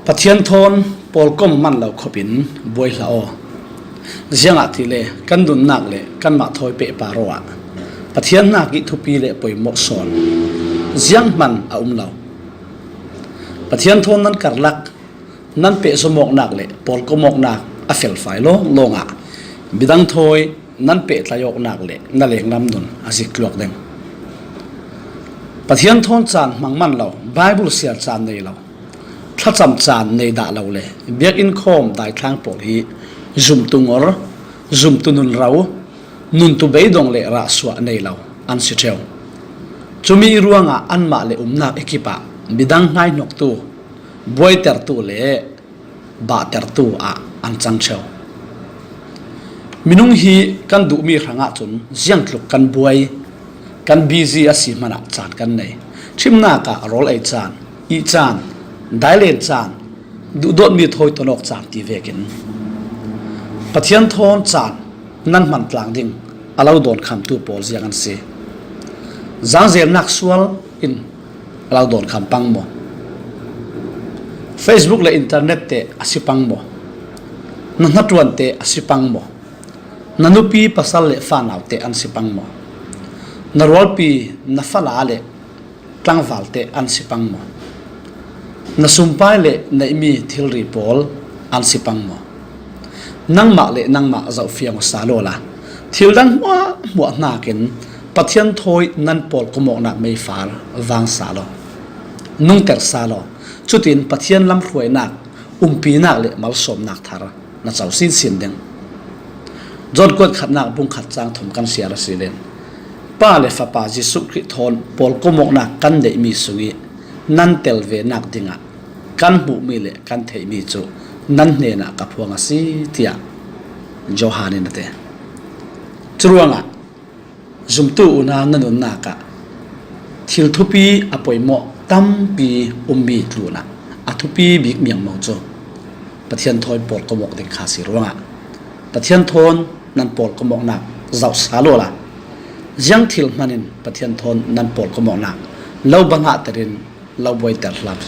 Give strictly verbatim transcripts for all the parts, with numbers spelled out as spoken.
Pathian thawn pawlkom a man lo khopin buai hlah aw. Ziangahtile kan nunnak le kanmah thawi pehpar awah Pathian hnak ih thupi le poimawh sawn zianghman a um lo. Pathian thawn nan karlak, nan pehzom awknak le pawlkom awknak a felfai lawnglawngah midang thawi nan pehtlai awknak le na lenglam nun a zik tluak ding. Pathian thawn caan hmang man lo, Bible siar caan nei lo, thlacam caan nei dah lo le biakinn khawm daithlang pawl hi zumtu ngor, zumtu nunro, nuntu beidong le rahsuah nei lo an si ṭheu. Cumi ruangah anmah le umnak ih kipah midang hnaihnoktu, buaitertu le bahtertu ah an cang ṭheu. Minung hi kan duhmi hrangah cun ziangtluk kan buai, kan busy a si hmanah caan kan nei. Ṭhimnak ah rawl ei caan, ih caan, dailen caan, duhdawtmi thawi tonawk caan ti vekin Pathian thawn caan nan hman tlang ding a lo dawnkhamtu pawl ziang an si? Zangzelnak sual in a lo dawnkham pang maw? Facebook le internet te a si pang maw? Na hnaṭuan te a si pang maw? Na nupi pasal le fanau te an si pang maw? Na rualpi, na fala le tlangval te an si pang maw? Na sumpai le neihmi thilri pawl an si pang maw? Nangmah le nangmah zohfiang aw sa lawla, thil dang hmuahhmuah hnakin Pathian thawi nan pawlkom awknak meifar vang sa law, nungter sa law, cutin Pathian lamhruainak, umpinak le malsawmnak thar na co sinsin ding. John kuat khatnak bung khat cang thum kan siar a si len, Pa le Fapa Jesuh Khrih thawn pawlkom awknak kan neihmi sungih nan tel venak dingah kan hmuhmi le kan theihmi cu nan hnenah ka phuang a si, tiah Johan in a ti. Curuangah zumtu unau na nunnak ah thil thupi a poimawh tampi ummi tlunah a thupi bik miangmo cu Pathian thawn pawlkom awk ding kha si ruangah Pathian thawn nan pawlkom awknak zoh sa lawla, ziang thil hmanin Pathian thawn nan pawlkom awknak lo bangahter in lo buaiter hram,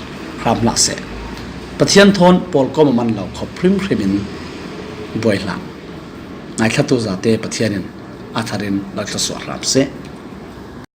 hram hlah seh. Pathian thawn pawlkom a man lo khop hrimhrim in buai hlah. Ngaithlatu zate Pathian in a thar in lo thlawsuah hram seh.